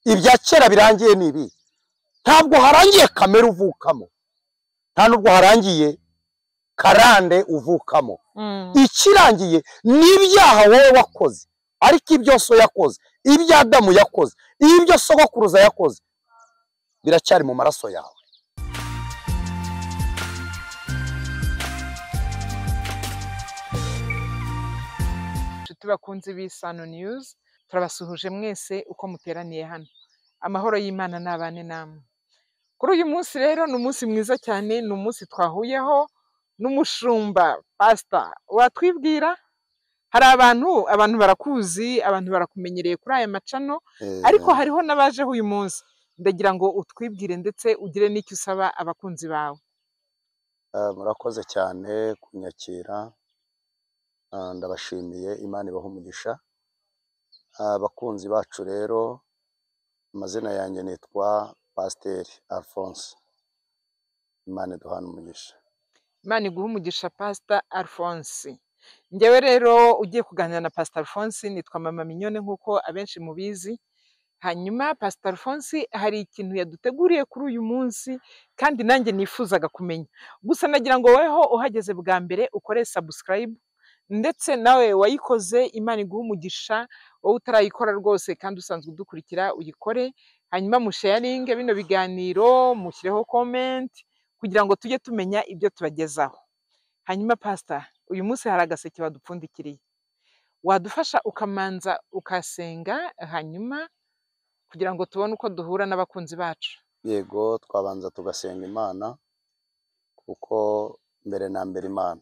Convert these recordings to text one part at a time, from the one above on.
Ibya kera birangiye ni ibi. Ntabwo harangiye kamere uvukamo, nta nubwo harangiye karande uvukamo. Ikirangiye ni ibyaha wowe wakoze, ariko ibyo so yakoze, ibyo Adamu yakoze, ibyo sogokuruza yakoze biracyari mu maraso yawe. Inshuti bakunze b'Isano News, turabasuhuje mwese uko muteraniye hano. Amahoro y'Imana n'abane namwe. Kuri uyu munsi rero ni umunsi mwiza cyane, ni umunsi twahuyeho n'umushumba Pastor. Watwibwira? Hari abantu barakuzi, abantu barakumenyereye kuri aya macano, ariko hariho n'abajeho uyu munsi. Ndagira ngo utwibwire ndetse ugire n'icyo usaba abakunzi bawe. Murakoze cyane kunyakira, ndabashimiye, Imana ibahe umugisha. Abakunzi bacu rero, amazina yanjye nitwa Pasiteri Alphonse. Imana iduhane umugisha. Imana iguhe umugisha Pastor Alphonse. Njyewe rero ugiye kuganira na Pastor Alphonse nitwa Mama Mignone nk'uko abenshi mubizi. Hanyuma Pastor Alphonse hari ikintu yaduteguriye kuri uyu munsi kandi nanjye nifuzaga kumenya. Gusa nagira ngo weho uhageze bwa mbere ukore subscribe, ndetse nawe wayikoze Imana iguhe umugisha, wowe utarayikora rwose kandi usanzwe udukurikira uyikore. Hanyuma musharinge bino biganiro, mushyireho comment kugira ngo tujye tumenya ibyo tubagezaho. Hanyuma Pastor, uyu munsi hari agaseke badupfundikiriye, wadufasha ukamanza ukasenga hanyuma kugira ngo tubone uko duhura n'abakunzi bacu. Yego, twabanza tugasenga Imana, kuko mbere na mbere Imana.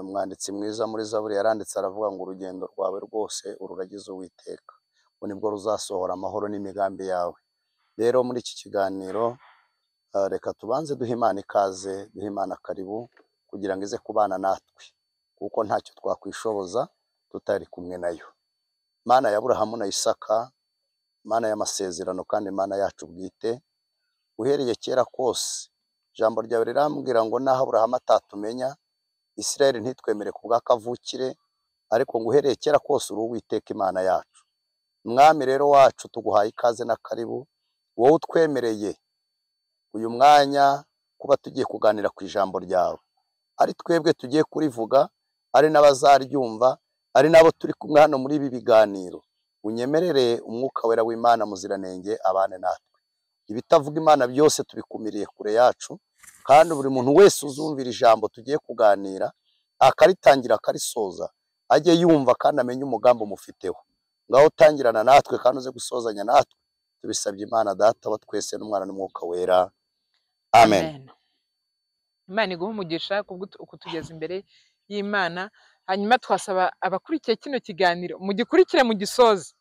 Umwanditsi mwiza muri Zaburi yaranditse aravuga ngo urugendo rwawe rwose ururagize Uwiteka, ngo nibwo ruzasohora amahoro n'imigambi yawe. Rero muri iki kiganiro reka tubanze duhe Imana ikaze, duhe Imana karibu kugira ngo ize kubana natwe, kuko ntacyo twakwishoboza tutari kumwe nayo. Imana ya Aburahamu na Isaka, Imana y'amasezerano kandi Imana yacu bwite, uhereye kera kose ijambo ryawe rirambwira ngo naho Aburahamu atatumenya, Isirayeli ntitwemere ku bw'akavukire, ariko ngo uhereye kera kose uri Uwiteka Imana yacu. Mwami rero wacu tuguhaye ikaze na karibu, wowe utwemereye uyu mwanya kuba tugiye kuganira ku ijambo ryawe, ari twebwe tugiye kurivuga, ari n'abazaryumva, ari nabo turi kumwe hano muri ibi biganiro. Unyemerere umwuka wera w'Imana muziranenge abane natwe. Ibitavuga Imana byose tubikumiriye kure yacu, kandi buri muntu wese uzumvira ijambo tugiye kuganira akaritangira akarisoza, ajye yumva kandi amenye umugambi umufiteho. Ngaho tangirana natwe kandi uze gusozanya natwe, tubisabye Imana Data wa twese n'Umwana n'Umwuka Wera. Amen. Imana iguhe umugisha kubwo kutugeza imbere y'Imana. Hanyuma twasaba abakurikiye kino kiganiro mugikurikire mugisoze,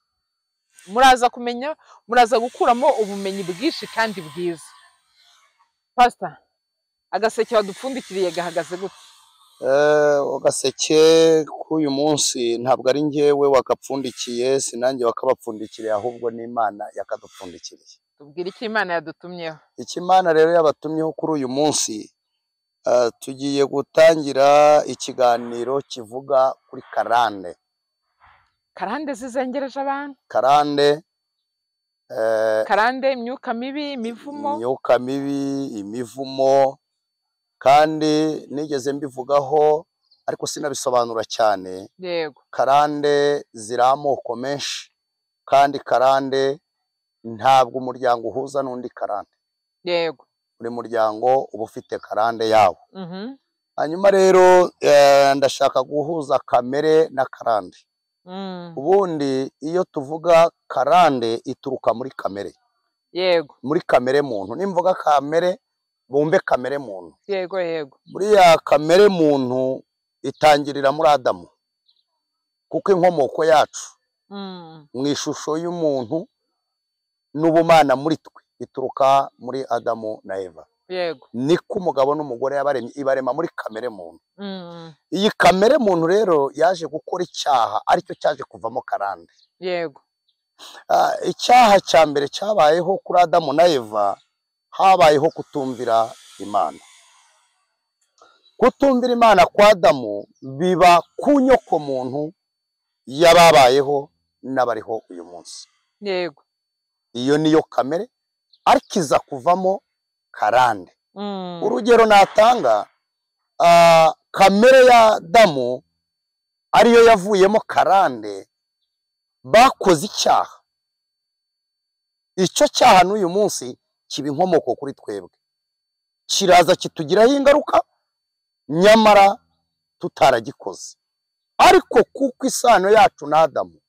muraza kumenya, muraza gukuramo ubumenyi bwinshi kandi bwiza. Pastor, agaseke badupfundikiriye gahagaze gute? Agaseke k'uyu munsi ntabwo ari njyewe wakapfundikiye, sinanjye wakabapfundikiriye, ahubwo ni Imana yakadupfundikiriye. Tubwire icyo Imana yadutumyeho. Icyo Imana rero yabatumyeho kuri uyu munsi, tugiye gutangira ikiganiro kivuga kuri karande. Karande zizengereje abantu. Karande, karande, imyuka mibi, imivumo. Imyuka mibi, imivumo. Kandi nigeze mbivugaho ariko sinabisobanura cyane. Yego. Karande ziri amoko menshi, kandi karande ntabwo umuryango uhuza n'undi karande. Yego. Buri muryango uba ufite karande yawo. Hanyuma rero ndashaka guhuza kamere na karande. Ubundi iyo tuvuga karande ituruka muri kamere. Yego. Muri kamere muntu. Nimvuga kamere bumve kamere muntu. Yego yego. Buriya kamere muntu itangirira muri Adamu, kuko inkomoko yacu mu ishusho y'umuntu n'ubumana muri twe ituruka muri Adamu na Eva. Yego. Niko umugabo n'umugore yabaremye, ibarema muri kamere muntu. Iyi kamere muntu rero yaje gukora icyaha, aricyo cyaje kuvamo karande. Yego. Icyaha cya mbere cyabayeho kuri Adamu na Eva, habayeho kutumvira Imana. Kutumvira Imana kwa Adamu biba ku nyoko muntu yababayeho n'abariho uyu munsi. Yego. Iyo niyo kamere, ariko iza kuvamo karande. Urugero natanga, kamere ya Adamu ariyo yavuyemo karande, bakoze icyaha. Icyo cyaha n'uyu munsi kiba inkomoko kuri twebwe, kiraza kitugiraho ingaruka nyamara tutaragikoze. Ariko kuko isano yacu na Adamu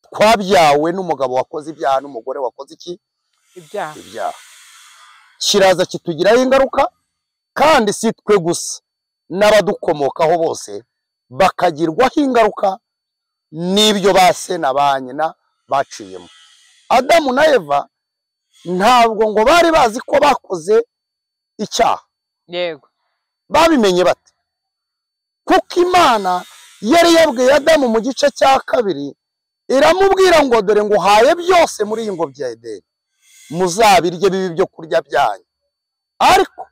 twabyawe n'umugabo wakoze ibyaha n'umugore wakoze iki? Ibyaha. Kiraza kitugiraho ingaruka, kandi si twe gusa, n'abadukomokaho bose bakagirwaho ingaruka n'ibyo ba se na ba nyina baciyemo. Adamu na Eva ntabwo ngo bari bazi ko bakoze icyaha. Yego. Babimenye bate? Kuko Imana yari yabwiye Adamu mu gice cya 2, iramubwira ngo dore nguhaye byose muri iyi ngobyi ya Edeni, muzabirye bibi byo kurya byanyu, ariko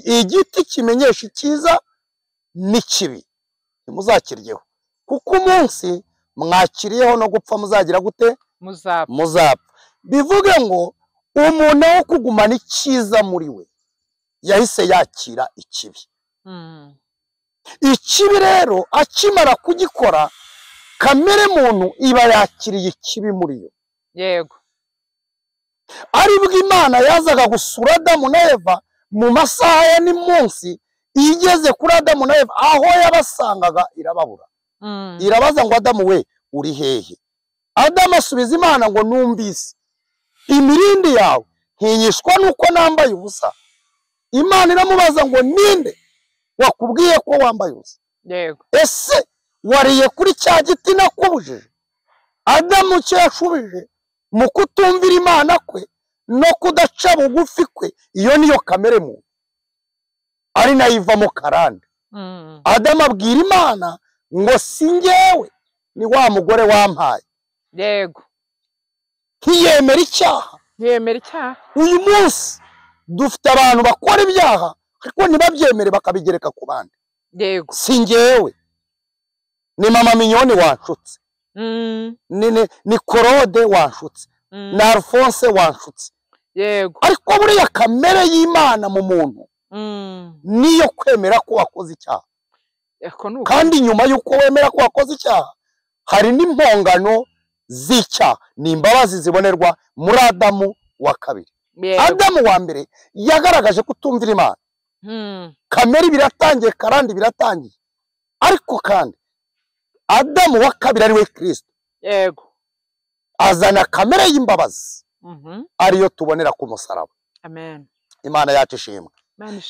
igiti kimenyesha icyiza n'ikibi ntimuzakiryeho, kuko umunsi mwakiriyeho no gupfa muzagira gute? Muzapfa. Bivuge ngo umuntu wo kugumana icyiza muri we yahise yakira ikibi. Ikibi rero akimara kugikora, kamere muntu iba yakiriye ikibi muri yo. Yego. Aribwo Imana yazaga gusura Adamu na Eva mu masaha ya nimunsi, igeze kuri Adamu na Eva aho yabasangaga irababura. Irabaza ngo Adamu we uri hehe? Adamu asubiza Imana ngo numvise imirindi yawe ntinyishwa nuko nambaye ubusa. Imana iramubaza ngo ninde wakubwiye ko wambaye ubusa? Yego. Ese wariye kuri cya giti nakubujije? Adamu cyo yashubije mu kutumvira Imana kwe no kudaca bugufi kwe, iyo niyo kamere muntu ari nayo ivamo karande. Adamu abwira Imana ngo si njyewe, ni wa mugore wampaye. Yego. Ntiyemera icyaha. Ntiyemera icyaha. Uyu munsi dufite abantu bakora ibyaha ariko ntibabyemere, bakabigereka ku bandi. Yego. Si njyewe, ni mama Minyoni wanshutse, ni Korode wanshutse, ni Alphonse wanshutse. Yego. Ariko buriya kamere y'Imana mu muntu niyo kwemera ko wakoze icyaha. Kandi nyuma y'uko wemera ko wakoze icyaha, hari n'impongano z'icyaha, ni imbabazi zibonerwa muri Adamu wa 2. Adamu wa mbere yagaragaje kutumvira Imana. Kamere biratangiye, karande biratangiye. Ariko kandi Adamu wa 2 ari we Kristo. Yego. Azana kamere y'imbabazi, ariyo tubonera ku musaraba. Amen. Imana yacu ishimwe.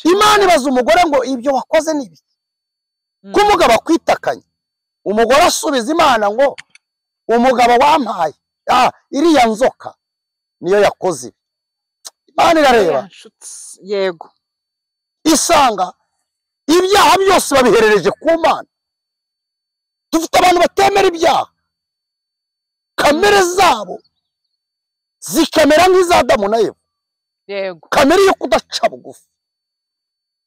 Imana ibaza umugore ngo ibyo wakoze ni ibiki? Ko umugabo akwitakanye. Umugore asubiza Imana ngo umugabo wampaye, iriya nzoka niyo yakoze. Imana irareba. Yego. Isanga ibyaha byose babiherereje ku Mana. Dufite abantu batemera ibyaha, kamere zabo zikamera nk'iza Adamu na Eva. Yego. Kamere yo kudaca bugufi,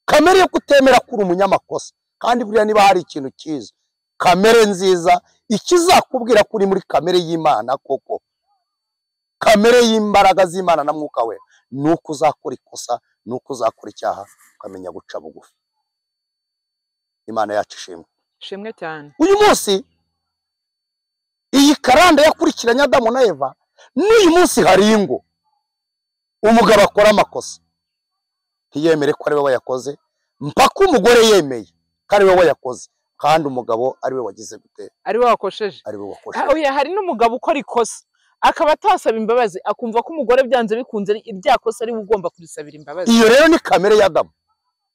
kamere yo kutemera kuri umunyamakosa. Kandi buriya niba hari ikintu cyiza, kamere nziza ikizakubwira kuri muri kamere y'Imana koko, kamere y'imbaraga z'Imana na Mwuka we, nuko uzakora ikosa, nuko uzakora icyaha, ukamenya guca bugufi. Imana yacu ishimwe. Ishimwe cyane. Uyu munsi iyi karande yakurikiranye Adamu na Eva, n'uyu munsi hari ingo umugabo akora amakosa ntiyemere ko ari we wayakoze, mpaka umugore yemeye ko ari we wayakoze, kandi umugabo ari we wagize gute? Ari we wakosheje. Ari we wakosheje. Oya, hari n'umugabo ukora ikosa akaba atasaba imbabazi, akumva ko umugore byanze bikunze irya kosa ari we ugomba kurisabira imbabazi. Iyo rero ni kamere ya Adamu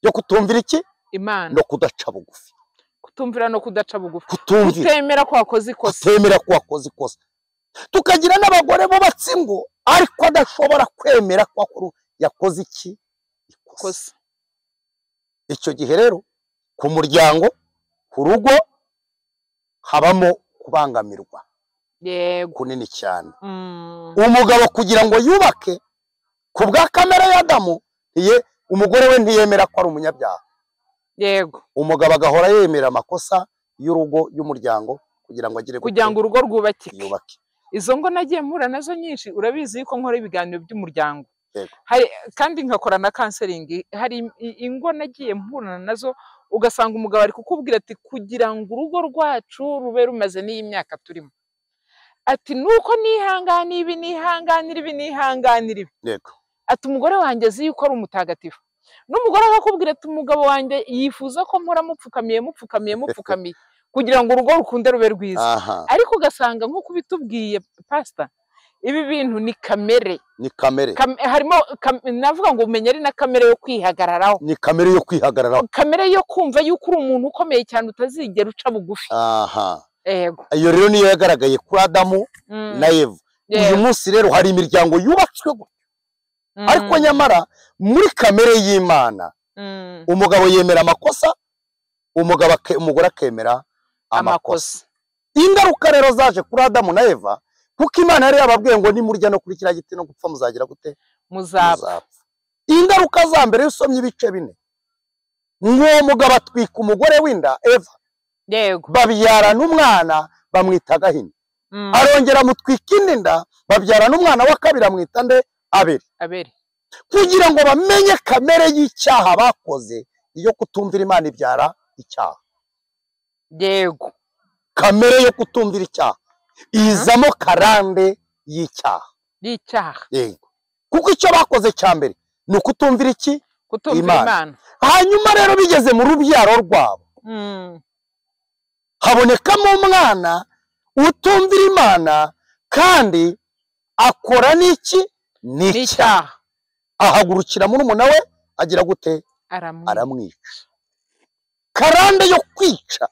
yo kutumvira iki? Imana. No kudaca bugufi. Kutumvira no kudaca bugufi. Kutumvira. Kutemera ko wakoze ikosa. Kutemera ko wakoze ikosa. Tukagira n'abagore bubatse ingo ariko adashobora kwemera ko yakoze iki? Ikosa. Icyo gihe rero ku muryango, ku rugo habamo kubangamirwa. Yego. Kunini cyane. Umugabo kugira ngo yubake ku bwa kamere ya Adamu, umugore we ntiyemera ko ari umunyabyaha. Yego. Umugabo agahora yemera amakosa y'urugo y'umuryango kugira ngo agire kugira ngo urugo rwubakike. Yubake. Izo ngo nagiye mpura nazo nyinshi, urabizi yuko nkora ibiganiro by'umuryango. Yego. Hari kandi nkakora na counseling. Hari ingo nagiye mpura nazo, ugasanga umugabo ari kukubwira ati kugira ngo urugo rwacu rube rumaze n'iyi myaka turimo, ati nuko nihanganira ibi, nihanganira ibi, nihanganira ibi. Yego. Ati umugore wanjye azi yuko ari umutagatifu. N'umugore akakubwira ati umugabo wanjye yifuza ko mpora mupfukamiye, mupfukamiye, mupfukamiye kugira ngo urugo rukunde rube rwiza. Ariko ugasanga nk'uko ubitubwiye pastor, ibi bintu ni kamere. Ni kamere. Harimo navuga ngo umenya ari na kamere yo kwihagararaho. Ni kamere yo kwihagararaho. Kamere yo kumva yuko uri umuntu ukomeye cyane utazigera uca bugufi. Yego. Iyo rero niyo yagaragaye kuri Adamu na Eva. Uyu munsi rero hari imiryango yubatswe gutyo. Ariko nyamara muri kamere y'Imana umugabo yemera amakosa, umugore akemera amakosa. Ingaruka rero zaje kuri Adamu na Eva, kuko Imana yari yababwiye ngo nimurya no kuri kiriya giti no gupfa muzagira gute? Muzapfa. Ingaruka za mbere usomye ibice 4, ngo mugabo atwika umugore w'inda Eva. Yego. Babyarana umwana bamwita Gahini. Arongera amutwika indi nda, babyarana umwana wa kabiri amwita nde? Abeli. Abeli. Kugira ngo bamenye kamere y'icyaha bakoze, iyo kutumvira Imana ibyara icyaha. Yego. Kamere yo kutumvira icyaha izamo karande y'icyaha. Y'icyaha. Yego. Kuko icyo bakoze cya mbere ni ukutumvira iki? Kutumvira Imana. Hanyuma rero bigeze mu rubyaro rwabo, habonekamo umwana utumvira Imana kandi akora n'iki? N'icyaha. Ahagurukira murumuna we agira gute? Aramwica. Karande yo kwica.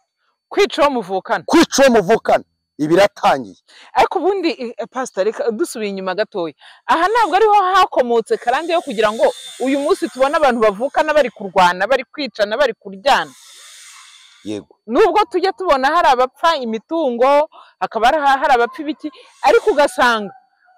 Kwica uwo muvukana. Kwica uwo muvukana. Ibiratangiye. Ariko ubundi pastor, reka dusubiye inyuma gatoya. Aha ntabwo ariho hakomotse karande yo kugira ngo uyu munsi tubone abantu bavukana bari kurwana, bari kwicana, bari kuryana. Yego. Nubwo tujya tubona hari abapfa imitungo, hakaba hari abapfa ibiki, ariko ugasanga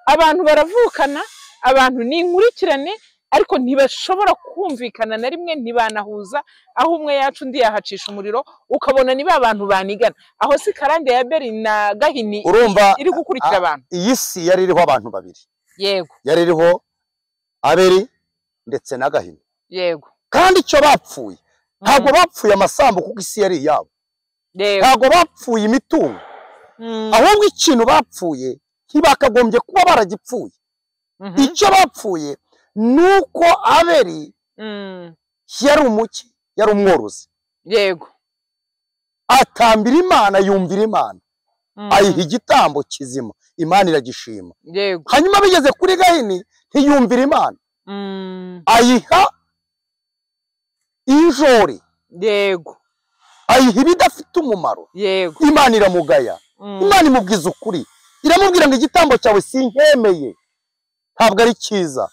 abantu baravukana, abantu ni inkurikirane, ariko ntibashobora kumvikana na rimwe, ntibanahuza, aho umwe yacu undi yahacisha umuriro, ukabona ni ba bantu banigana. Aho si karande ya Abeli na Gahini urumva iri gukurikira abantu. Iyi si yari iriho abantu babiri. Yego. Yari iriho Abeli ndetse na Gahini. Yego. Kandi icyo bapfuye, ntabwo bapfuye amasambu kuko isi yari iyabo. Yego. Ntabwo bapfuye imitungo. Ahubwo ikintu bapfuye ntibakagombye kuba baragipfuye. Icyo bapfuye nuko Abeli yari umuki, yari umworozi. Yego. Atambira Imana, yumvira Imana, ayiha igitambo kizima, Imana iragishima. Yego. Hanyuma bigeze kuri Gahini ntiyumvira Imana, ayiha injori. Yego. Ayiha ibidafite umumaro. Yego. Imana iramugaya. Imana imubwiza ukuri, iramubwira ngo igitambo cyawe sinkemeye, ntabwo ari cyiza.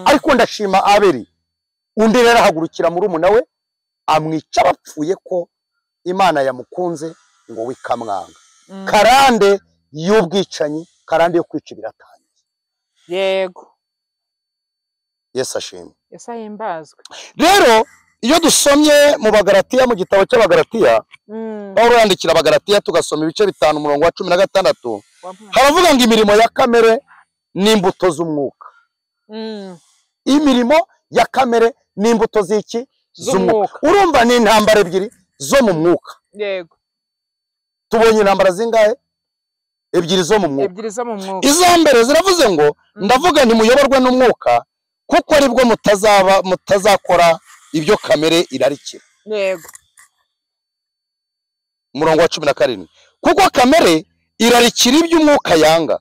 Ariko ndashima Abeli. Undi rero ahagurukira murumuna we amwica bapfuye ko Imana yamukunze ngo wikamwanga. Karande y'ubwicanyi, karande yo kwica biratangiye. Yego. Yesu ashimwe. Yesu ahimbazwe. Rero iyo dusomye mu Bagalatiya, mu gitabo cy'Abagalatiya, Pawulo yandikira Abagalatiya, tugasoma ibice 5 umurongo wa 16, haravuga ngo imirimo ya kamere n'imbuto z'umwuka. Imirimo ya kamere n'imbuto z'iki? Z'umwuka. Urumva ni intambara ebyiri zo mu mwuka. Yego. Tubonye intambara zingahe? Ebyiri zo mu mwuka. Ebyiri zo mu mwuka. Iza mbere ziravuze ngo ndavuga nti muyoborwe n'umwuka, kuko aribwo mutazakora ibyo kamere irarikira. Yego. Umurongo wa 17. Kuko kamere irarikira ibyo umwuka yanga,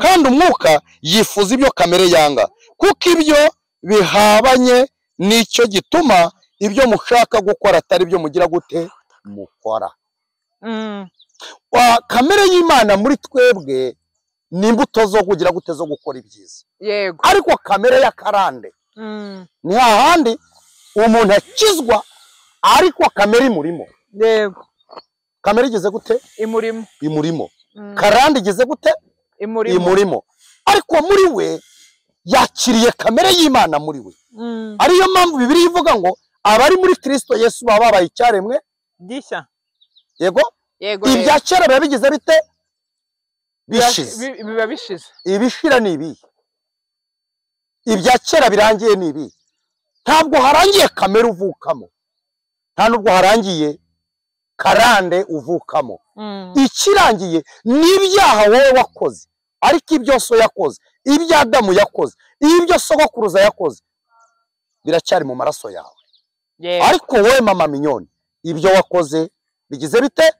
kandi umwuka yifuza ibyo kamere yanga, kuko ibyo bihabanye nicyo gituma ibyo mushaka gukora atari byo mugira gute mukora. Kamere y'Imana muri twebwe ni imbuto zo kugira gute, zo gukora ibyiza. Yego. Ariko kamere ya karande ni hahandi umuntu akizwa ariko kamere imurimo. Yego. Kamere igeze gute? Imurimo. Imurimo. Karande igeze gute? Imurimo. Imurimo. Ariko muri we yakiriye kamere y'Imana muri we. Ariyo mpamvu Bibiliya ivuga ngo abari muri Kristo Yesu baba babaye icyaremwe gishya. Yego? Yego. Ibya kera biba bigize bite? Bishize. Biba bishize. Ibishira ni ibihe? Ibya kera birangiye ni ibihe? Ntabwo harangiye kamere uvukamo, nta nubwo harangiye karande uvukamo. Ikirangiye ni ibyaha wowe wakoze, ariko ibyo so yakoze, ibyo Adamu yakoze, ibyo sogokuruza yakoze biracyari mu maraso yawe. Ariko wowe mama Mignone, ibyo wakoze bigize bite?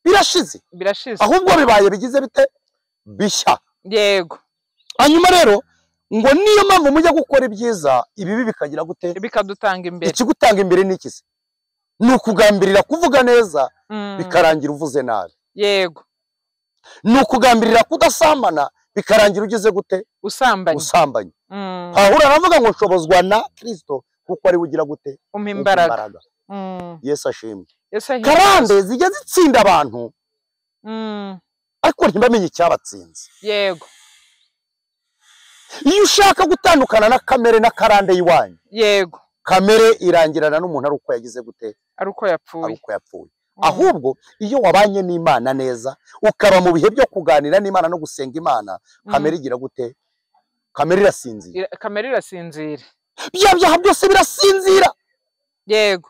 Birashize. Birashize. Ahubwo bibaye bigize bite? Bishya. Yego. Hanyuma rero ngo niyo mpamvu mujya gukora ibyiza, ibibi bikagira gute? Bikadutanga imbere. Ikigutanga imbere ni iki se? Ni ukugambirira kuvuga neza, bikarangira uvuze nabi. Yego. Ni ukugambirira kudasambana, bikarangira ugize gute? Usambanye. Usambanye. Pawulo aravuga ngo nshobozwa na Kristo kuko ari we ugira gute? Umpa imbaraga. Yesu ashimwe. Karande zijya zitsinda abantu, ariko ntibamenye icyabatsinze. Yego. Iyo ushaka gutandukana na kamere na karande y'iwanyu, yego, kamere irangirana n'umuntu ari uko yagize gute? Ari uko yapfuye. Ari uko yapfuye. Ahubwo iyo wabanye n'Imana neza, ukaba mu bihe byo kuganira n'Imana no gusenga Imana, kamere igira gute? Kamere irasinzira. Kamere irasinzira. Bya byaha byose birasinzira. Yego.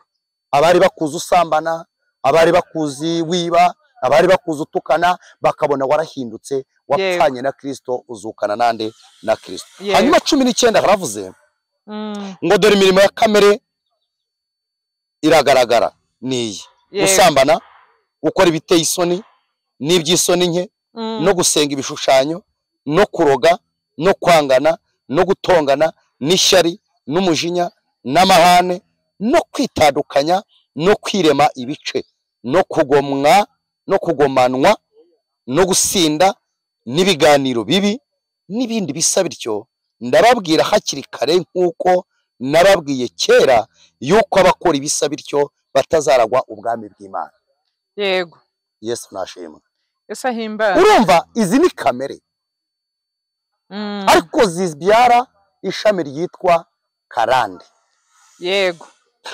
Abari bakuzi usambana, abari bakuzi wiba, abari bakuzi utukana, bakabona warahindutse, wapfanye na Kristo, uzukana nande? Na Kristo. Hanyuma 19 haravuze ngo dore imirimo ya kamere iragaragara niyi: gusambana, gukora ibiteye isoni n'iby'isoni nke, no gusenga ibishushanyo, no kuroga, no kwangana, no gutongana, n'ishyari, n'umujinya, n'amahane, no kwitandukanya, no kwirema ibice, no kugomwa, no kugomanwa, no gusinda, n'ibiganiro bibi, n'ibindi bisa bityo. Ndababwira hakiri kare nk'uko nababwiye kera, yuko abakora ibisa bityo batazaragwa ubwami bw'Imana. Yego. Yesu nashimwe. Yesu ahimbaze. Urumva izi ni kamere, ariko zibyara ishami ryitwa karande. Yego.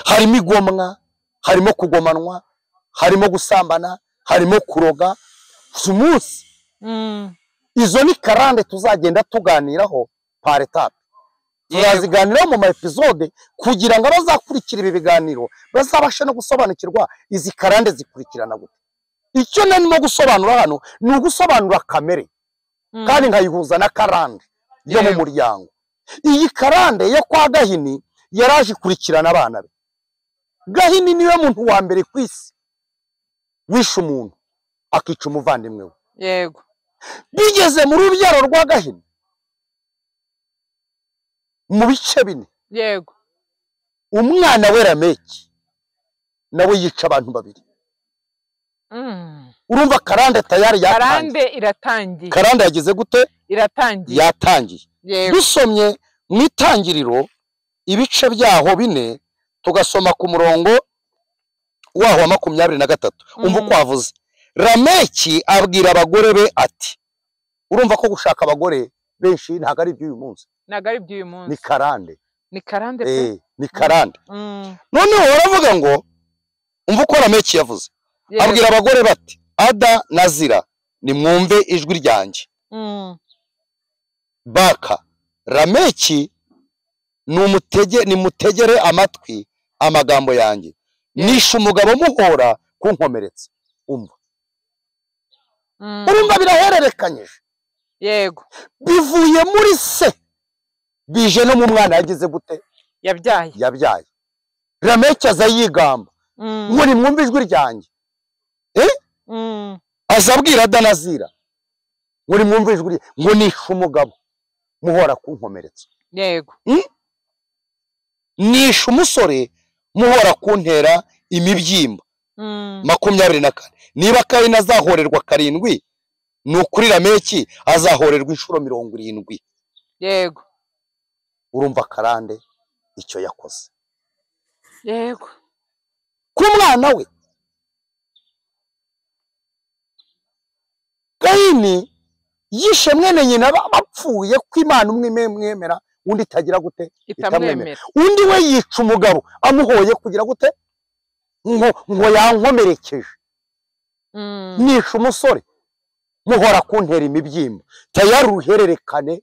Harimo igomwa, harimo kugomanwa, harimo gusambana, harimo kuroga. Umunsi izo ni karande tuzagenda tuganiraho par étape. Turaziganiraho mu ma episode kugira ngo abazakurikira ibi biganiro bazabashe no gusobanukirwa izi karande zikurikirana gute. Icyo narimo gusobanura hano ni ugusobanura kamere, kandi nkayihuza na karande yo mu muryango. Iyi karande yo kwa Gahini yaraje ikurikirana abana be. Gahini niwe muntu wa mbere ku isi wishe umuntu akica umuvandimwe we. Yego. Bigeze mu rubyaro rwa Gahini mu bice bine. Yego. Umwana we Lameki nawe yica abantu babiri. Urumva karande tayari yatangiye. Karande iratangiye. Karande yagize gute? Iratangiye. Yatangiye. Yego. Dusomye mu itangiriro ibice byaho bine, tugasoma ku murongo waho wa 23. Umva uko avuze. Lameki abwira abagore be ati, urumva ko gushaka abagore benshi ntabwo ari iby'uyu munsi. Ntabwo ari iby'uyu munsi. Ni karande. Ni karande pe. Ni karande. Noneho baravuga ngo, umva uko Lameki yavuze. Abwira abagore bati, Ada na Zira, nimwumve ijwi ryanjye. Baka Lameki nimutegere amatwi amagambo yanjye. Nishe umugabo muhora kunkomeretsa. Umva. Urumva birahererekanyije. Yego. Bivuye muri se bije no mu mwana yagize gute? Yabyaye. Yabyaye. Lameki aza yigamba ngo nimwumve ijwi ryanjye. Aza abwira Ada na Zira ngo nimwumve ijwi, ngo nishe umugabo muhora kunkomeretsa. Yego. Nishe umusore muhora kuntera imibyimba. 24. Niba Kayini azahorerwa 7, ni ukuri Lameki azahorerwa inshuro 70. Yego. Urumva karande icyo yakoze. Yego. Ku mwana we Kayini yishe mwene nyina bapfuye ko Imana umwe mwemera undi itagira gute? Itamwemera. Undi we yica umugabo amuhoye kugira gute? Ngo yankomerekeje. Nishe umusore Muhora kuntera imibyimba. Tayari uruhererekane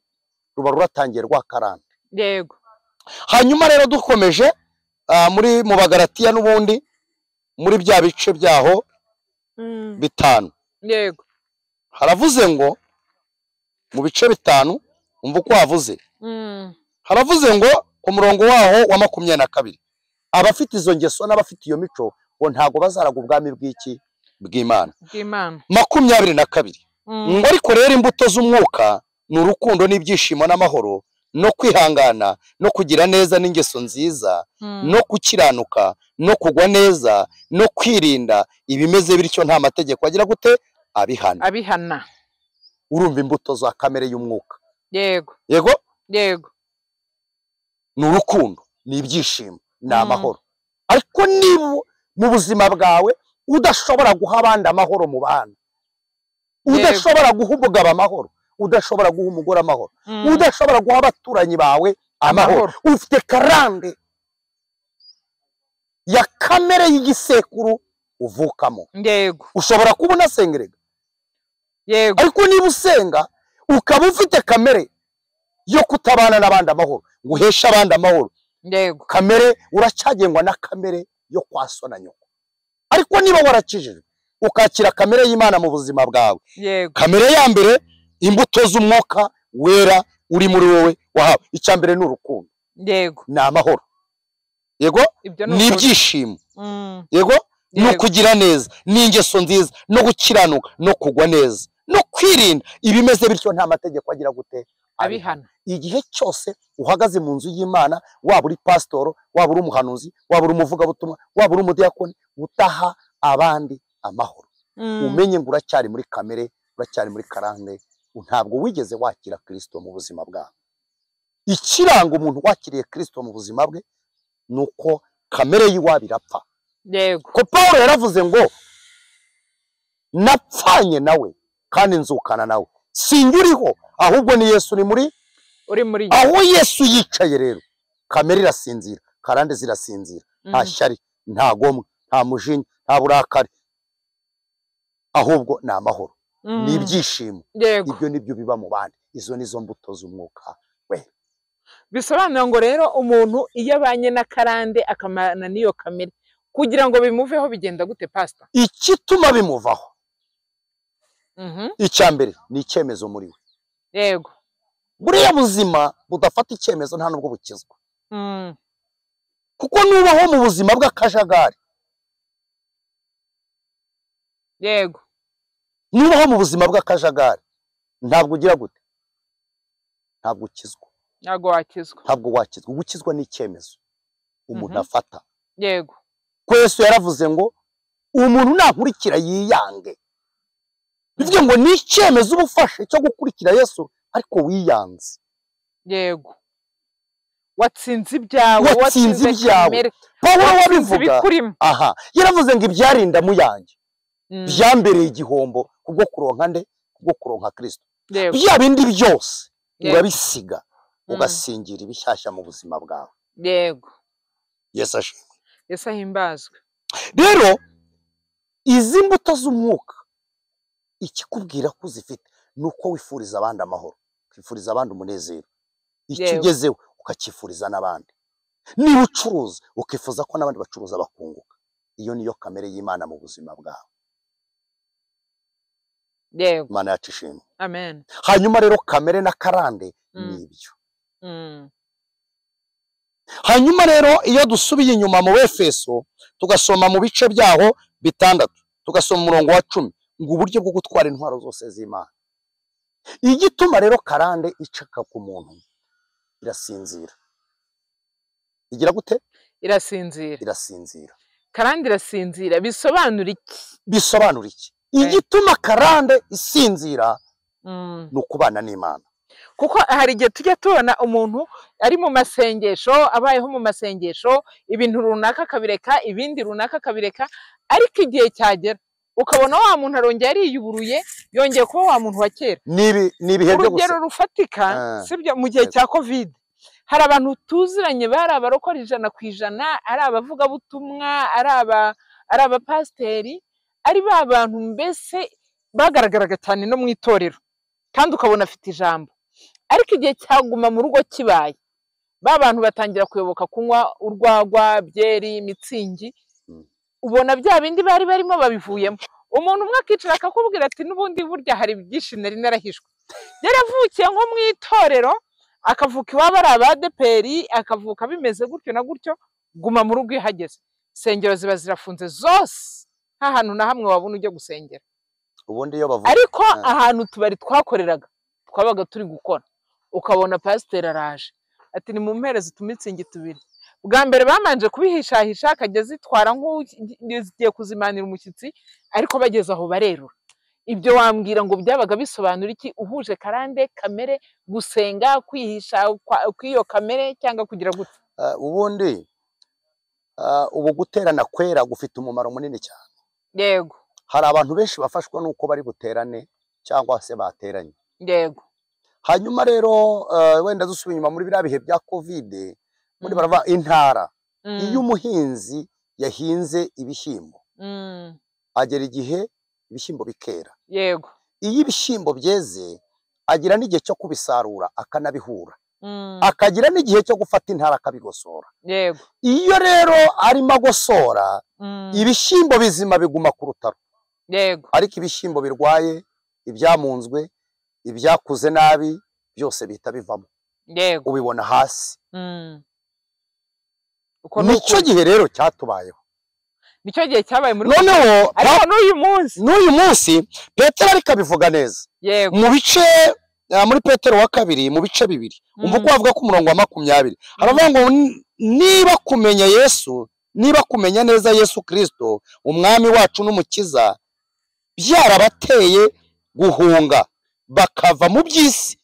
ruba ruratangiye rwa karande. Yego. Hanyuma rero dukomeje muri mu Bagalatiya n'ubundi muri bya bice byaho 5. Yego. Haravuze ngo mu bice 5 umva uko havuze. Haravuze ngo ku murongo waho wa 22 abafite izo ngeso n'abafite iyo mico ngo ntago bazaraga ubwami bw'iki bw'Imana. 22 ngo ariko rero imbuto z'umwuka ni urukundo n'ibyishimo n'amahoro no kwihangana no kugira neza n'ingeso nziza no gukiranuka no kugwa neza no kwirinda ibimeze bityo nta mategeko agira gute abihana. Abihana. Urumva imbuto za kamere y'umwuka. Yego. Yego? Yego. Ni urukundo, ni ibyishimo, ni amahoro. Ariko niba mu buzima bwawe udashobora guha abandi amahoro mu bana, udashobora guha umugabo amahoro, udashobora guha umugore amahoro, udashobora guha abaturanyi bawe amahoro, ufite karande ya kamere y'igisekuru uvukamo. Yego. Ushobora kuba unasengerega. Yego. Ariko niba usenga ukaba ufite kamere yo kutabana n'abandi amahoro, ngo uheshe abandi amahoro. Yego. Kamere uracyagengwa na kamere yo kwa so na nyoko. Ariko niba warakijijwe ukakira kamere y'Imana mu buzima bwawe. Yego. Kamere ya mbere imbuto z'umwuka wera uri muri wowe wahawe. Icya mbere ni urukundo. Yego. Ni amahoro. Yego? Ni ibyishimo. Yego? Ni ukugira neza, ni ingeso nziza, no gukiranuka, no kugwa neza, no kwirinda ibimeze bityo nta mategeko agira gute abihana. Igihe cyose uhagaze mu nzu y'Imana, waba uri pasitoro, waba uri umuhanuzi, waba uri umuvugabutumwa, waba uri umudiyakoni, utaha abandi amahoro, umenye ngo uracyari muri kamere, uracyari muri karande, ntabwo wigeze wakira Kristo mu buzima bwawe. Ikiranga umuntu wakiriye Kristo mu buzima bwe nuko kamere yiwabo irapfa. Yego. Ko Paulo yaravuze ngo napfanye nawe kandi nzukana nawe, sinjye ahubwo ni Yesu uri muri. Aho Yesu yicaye rero kamere irasinzira, karande zirasinzira, nta shyari, nta gomwa, nta mujinya, nta burakari, ahubwo ni amahoro, ni ibyishimo. Ibyo nibyo biba mu bandi. Izo nizo mbuto z'umwuka we. Bisobanura ngo rero umuntu iyo abanye na karande akamana n'iyo kamere, kugira ngo bimuveho bigenda gute pastor? Ikituma bimuvaho, icya mbere ni icyemezo muri we. Yego. Buriya buzima budafata icyemezo nta nubwo bukizwa. Kuko nubaho mu buzima bw'akajagari. Yego. Nubaho mu buzima bw'akajagari ntabwo ugira gute? Ntabwo ukizwa. Ntabwo wakizwa. Ntabwo wakizwa. Gukizwa ni icyemezo umuntu afata. Yego. Ko Yesu yaravuze ngo umuntu nankurikira yiyange. Bivuge ngo ni icyemezo uba ufashe cyo gukurikira Yesu ariko wiyanze. Yego. Watsinze ibyawe, watsinze ibyawe. Pawulo wabivuga. Aha, yaravuze ngo ibyarinda mu yanjye byambereye igihombo kubwo kuronka nde? Kubwo kuronka Kristo. Bya bindi byose urabisiga ugasingira ibishyashya mu buzima bwawe. Yego. Yesu ashimwe. Yesu ahimbazwe. Rero izi mbuto z'umwuka ikikubwira ko uzifite nuko wifuriza abandi amahoro, ukifuriza abandi umunezero, icyo ugezeho ukakifuriza n'abandi. Niba ucuruza ukifuza ko n'abandi bacuruza bakunguka. Iyo niyo kamere y'Imana mu buzima bwawe. Yego. Imana yacu ishimwe. Amen. Hanyuma rero kamere na karande ni ibyo. Hanyuma rero iyo dusubiye inyuma mu Efeso tugasoma mu bice byaho 6, tugasoma umurongo wa 10 ngo uburyo bwo gutwara intwaro zose z'Imana. Igituma rero karande icaka ku muntu irasinzira. Igira gute? Irasinzira. Irasinzira. Karande irasinzira bisobanura iki? Bisobanura iki? Igituma karande isinzira ni ukubana n'Imana. Kuko hari igihe tujya tubona umuntu ari mu masengesho, abayeho mu masengesho, ibintu runaka akabireka, ibindi runaka akabireka, ariko igihe cyagera ukabona wa muntu arongeye ariyuburuye, yongeye kuba wa muntu wa kera. Ni ibihe byo gusa. Urugero rufatika, sibyo, mu gihe cya Covid hari abantu tuziranye bari abarokora 100%, ari abavugabutumwa, ari abapasiteri, ari ba bantu mbese bagaragaraga cyane no mu itorero, kandi ukabona afite ijambo. Ariko igihe cyaguma mu rugo kibaye, ba bantu batangira kuyoboka kunywa urwagwa, byeri, mitsingi, ubona bya bindi bari barimo babivuyemo. Umuntu umwe akicara akakubwira ati n'ubundi burya hari byinshi nari narahishwe. Yaravukiye nko mu itorero, akavuka iwabo ari abadeperi, akavuka bimeze gutyo na gutyo, guma mu rugo ihageze. Insengero ziba zirafunze zose, nta hantu na hamwe wabona ujya gusengera. Ubundi iyo bavuga ariko ahantu tubari twakoreraga twabaga turi gukora, ukabona pasiteri araje ati ni mu mpereze utumitsingi tubiri. Bwa mbere bamanje kubihishahisha, akajya zitwara nk'ugiye kuzimanira umushyitsi, ariko bageze aho barerura. Ibyo wambwira ngo byabaga bisobanura iki? Uhuje karande, kamere, gusenga, kwihisha kw'iyo kamere, cyangwa kugira gute? Ubundi ubu guterana kwera gufite umumaro munini cyane. Yego. Hari abantu benshi bafashwa nuko bari buterane cyangwa se bateranye. Yego. Hanyuma rero wenda dusubiye inyuma muri biriya bihe bya Covid, muri barava intara, iyo umuhinzi yahinze ibishyimbo, agera igihe ibishyimbo bikera. Yego. Iyo ibishyimbo byeze agira n'igihe cyo kubisarura akanabihura, akagira n'igihe cyo gufata intara akabigosora. Yego. Iyo rero arimo agosora, ibishyimbo bizima biguma ku rutaro. Yego. Ariko ibishyimbo birwaye, ibyamunzwe, ibyakuze nabi, byose bihita bivamo. Yego. Ubibona hasi. Nicyo gihe rero cyatubayeho. Nicyo gihe cyabaye muri noneho ariko n'uyu munsi Petero ariko abivuga neza. Yego. Mu bice muri Petero wa kabiri mu bice 2, umva uko avuga ku murongo wa 20, aravuga ngo niba kumenya Yesu, niba kumenya neza Yesu Kristo umwami wacu n'umukiza byarabateye guhunga bakava mu by'isi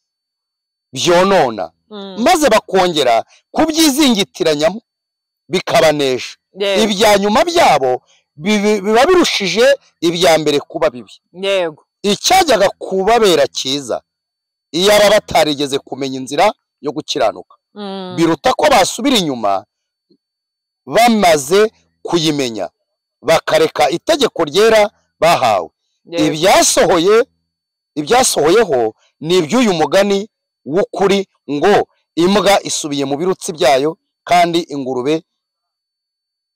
byonona, maze bakongera kubyizingitiranyamo bikabanesha. Ibya nyuma byabo biba birushije ibya mbere kuba bibi. Yego. Icyajyaga kubabera cyiza iyo batarigeze kumenya inzira yo gukiranuka, biruta ko basubira inyuma bamaze kuyimenya, bakareka itegeko ryera bahawe. Ibyasohoyeho ni iby'uyu mugani w'ukuri ngo imbwa isubiye mu birutsi byayo, kandi ingurube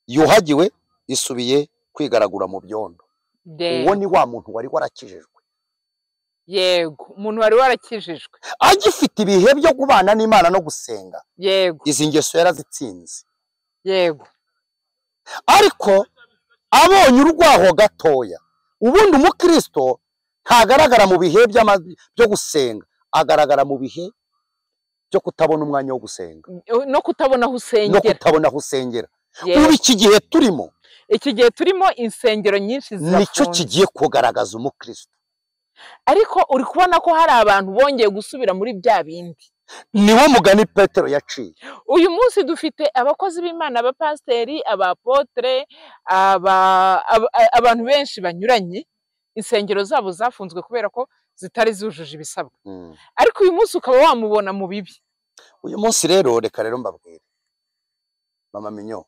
yuhagiwe isubiye kwigaragura mu byondo. Uwo ni wa muntu wari warakijijwe. Yego, umuntu wari warakijijwe agifite ibihe byo kubana n'Imana no gusenga. Yego. Izi ngeso yarazitsinze. Yego. Ariko abonye urwaho gatoya, ubundi umukristo ntagaragara mu bihe byo gusenga, agaragara mu bihe byo kutabona umwanya wo gusenga no kutabona aho usengera, no kutabona aho usengera. Ubu iki gihe turimo, insengero nyinshi zirafunze, nicyo kigiye kugaragaza umukristo. Ariko uri kubona ko hari abantu bongeye gusubira muri bya bindi. Niwo mugani Petero yaciye. Uyu munsi dufite abakozi b'Imana, abapasiteri, abapotre, abantu benshi banyuranye, insengero zabo zafunzwe kubera ko zitari zujuje ibisabwa. Ariko uyu munsi ukaba wamubona mu bibi. Uyu munsi rero reka rero mbabwire, Mama Minyo,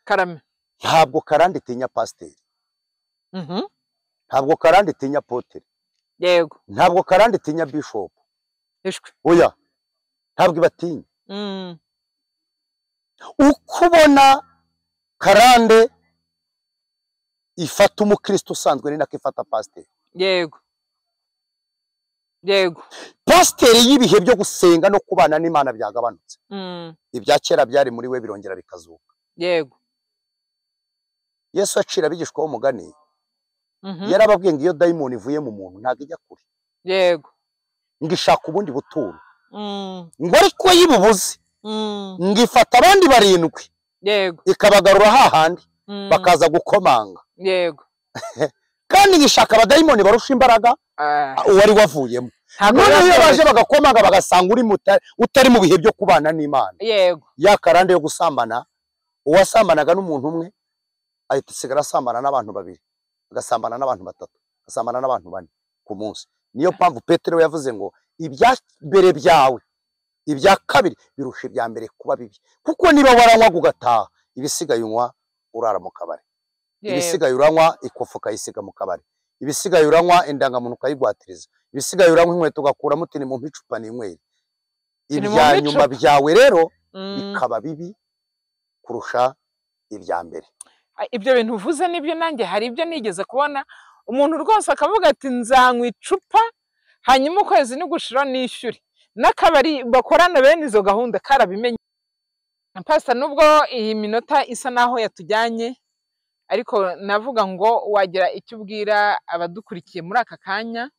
karame, ntabwo karande itinya pasiteri, ntabwo karande itinya potere. Yego. Ntabwo karande itinya bishop. Ishwe. Oya, ntabwo ibatinya. Uko ubona karande ifata umukristo usanzwe ni nako ifata pasiteri. Yego. Yego. Pasiteri y'ibihe byo gusenga no kubana n'Imana byagabanutse, ibya kera byari muri we birongera bikazuka. Yego. Yesu acira abigishwa b'umugani, yarababwiye ngo iyo dayimoni ivuye mu muntu ntabwo ijya kure. Yego. Ngo ishaka ubundi buturo, ngo ariko yibubuze, ngo ifata abandi 7. Yego. Ikabagarura hahandi, bakaza gukomanga. Yego. Kandi ngo ishaka abadayimoni barusha imbaraga uwari wavuyemo. Noneho iyo baje bagakomanga bagasanga uri utari mu bihe byo kubana n'Imana. Yego. Ya karande yo gusambana, uwasambanaga n'umuntu umwe ahita asigara asambana n'abantu 2, agasambana n'abantu 3, agasambana n'abantu 4 ku munsi. Niyo mpamvu Petero yavuze ngo ibya mbere byawe, ibya kabiri birusha ibya mbere kuba bibi. Kuko niba waranywaga ugataha, ibisigaye unywa urara mu kabari, ibisigaye uranywa ikofu ukayisiga mu kabari, Ibisigaye uranywa indangamuntu ukayigwatiriza, ibisigaye uranywa inkweto ugakuramo uti ni mu icupa ninywere. Ibya nyuma byawe rero bikaba bibi kurusha ibya mbere. Ibyo bintu uvuze nibyo, nanjye hari ibyo nigeze kubona umuntu rwose akavuga ati nzanywa icupa hanyuma ukwezi nigushira nishyure. N'akabari bakorana bene izo gahunda karabimenye. Pastor, nubwo iyi minota isa naho yatujyanye, ariko navuga ngo wagira icyo ubwira abadukurikiye muri aka kanya,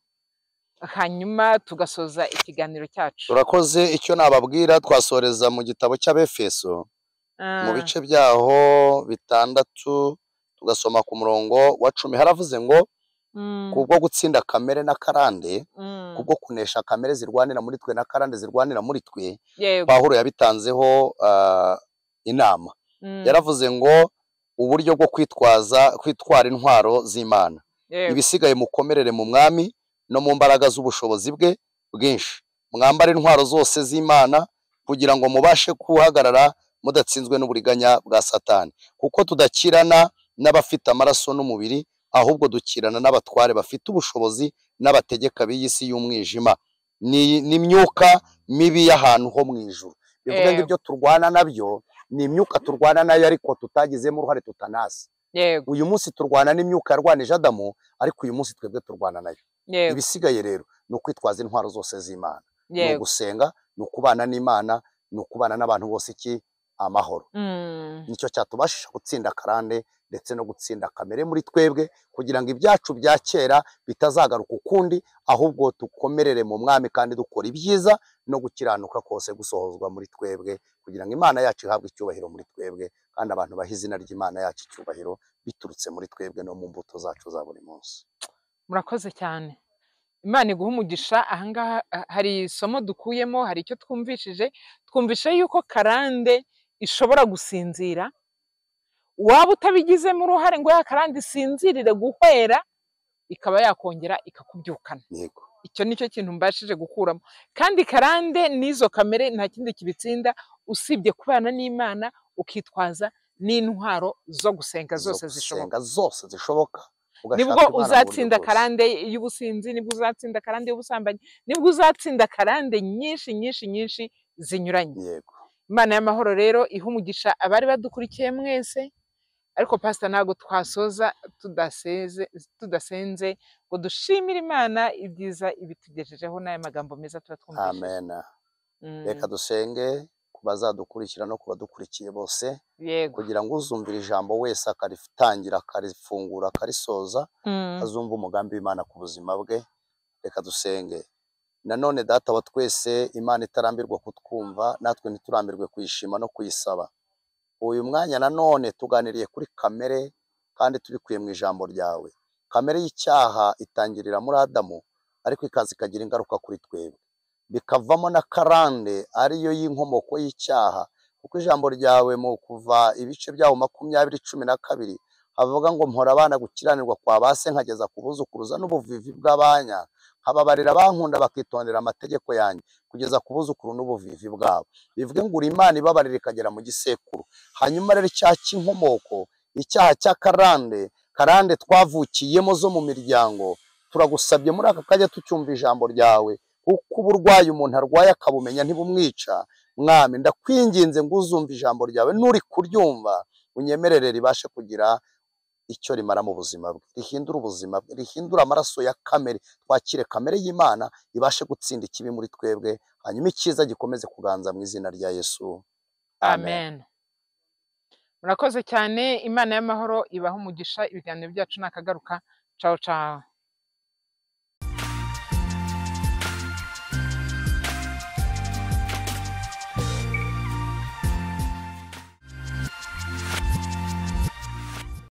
hanyuma tugasoza ikiganiro cyacu. Turakoze. Icyo nababwira twasoreza mu gitabo cy'Abefeso mu bice byaho 6 tugasoma ku murongo wa 10. Haravuze ngo kubwo gutsinda kamere na karande, kubwo kunesha kamere zirwanira muri twe na karande zirwanira muri twe, Pawulo yabitanzeho inama. Yaravuze ngo uburyo bwo kwitwara intwaro z'Imana, ibisigaye mukomerere mu mwami no mu mbaraga z'ubushobozi bwe bwinshi, mwambare intwaro zose z'Imana kugira ngo mubashe guhagarara mudatsinzwe n'uburiganya bwa Satani, kuko tudakirana n'abafite amaraso n'umubiri, ahubwo dukirana n'abatware bafite ubushobozi n'abategeka b'iyi si y'umwijima, n'imyuka mibi y'ahantu ho mu ijuru. Bivuga ngo ibyo turwana nabyo ni imyuka turwana nayo ariko tutagizemo uruhare, tutanazi. Uyu munsi turwana n'imyuka yarwanije Adamu, ariko uyu munsi twebwe turwana nayo. Ibisigaye rero ni ukwitwaza intwaro zose z'Imana, ni ugusenga, ni ukubana n'Imana, ni ukubana n'abantu bose iki amahoro. Nicyo cyatubashisha gutsinda karande ndetse no gutsinda kamere muri twebwe, kugira ngo ibyacu bya kera bitazagaruka ukundi, ahubwo tukomerere mu mwami kandi dukora ibyiza no gukiranuka kose gusohozwa muri twebwe, kugira ngo Imana yacu ihabwe icyubahiro muri twebwe, kandi abantu bahe izina ry'Imana yacu icyubahiro biturutse muri twebwe no mu mbuto zacu za buri munsi. Murakoze cyane. Imana iguhe umugisha. Ahangaha hari isomo dukuyemo, hari icyo twumvishije. Twumvishe yuko karande ishobora gusinzira, waba utabigizemo uruhare ngo ya karande isinzirire guhwera, ikaba yakongera ikakubyukana. Yego. Icyo nicyo kintu mbashije gukuramo. Kandi karande n'izo kamere nta kindi kibitsinda usibye kubana n'Imana, ukitwaza n'intwaro zo gusenga zose zishoboka. Zose zishoboka. Nibwo uzatsinda karande y'ubusinzi, nibwo uzatsinda karande y'ubusambanyi, nibwo uzatsinda karande nyinshi nyinshi nyinshi zinyuranye. Yego. Imana y'amahoro rero iha umugisha abari badukurikiye mwese. Ariko Pastor, ntabwo twasoza tudasenze ngo dushimire Imana ibyiza ibitugejejeho n'aya magambo meza tuba twumvise. Amen. Reka dusenge ku bazadukurikira no ku badukurikiye bose, kugira ngo uzumvira ijambo wese akaritangira, akarifungura, akarisoza, azumva umugambi w'Imana ku buzima bwe. Reka dusenge. Nanone Data wa twese, Imana itarambirwa kutwumva, natwe ntiturambirwe kuyishima no kuyisaba. Uyu mwanya nanone tuganiriye kuri kamere kandi tubikuye mu ijambo ryawe. Kamere y'icyaha itangirira muri Adamu, ariko ikaza ikagira ingaruka kuri twebwe, bikavamo na karande ariyo y'inkomoko y'icyaha. Kuko ijambo ryawe mu Kuva ibice byaho 20:12 havuga ngo mpora abana gukiranirwa kwa base nkageza ku buzukuruza n'ubuvivi bw'abanya, nkababarira bankunda bakitondera amategeko yanjye kugeza ku buzukuru n'ubuvivi bwabo. Bivuge ngo uri Imana ibabarira ikagera mu gisekuru. Hanyuma rero icyaha cy'inkomoko, icyaha cya karande, karande twavukiyemo zo mu miryango, turagusabye muri aka kajya tucyumva ijambo ryawe, kuko uburwayi umuntu arwaye akabumenya ntibumwica. Mwami, ndakwinginze ngo uzumve ijambo ryawe, nuri kuryumva unyemerere ribashe kugira icyo rimara mu buzima bwe, rihindura ubuzima bwe, rihindura amaraso ya kamere, twakire kamere y'Imana ibashe gutsinda ikibi muri twebwe, hanyuma icyiza gikomeze kuganza mu izina rya Yesu. Amen. Murakoze cyane. Imana y'amahoro ibahe umugisha. Ibiganiro byacu nakagaruka. Ciao ciao.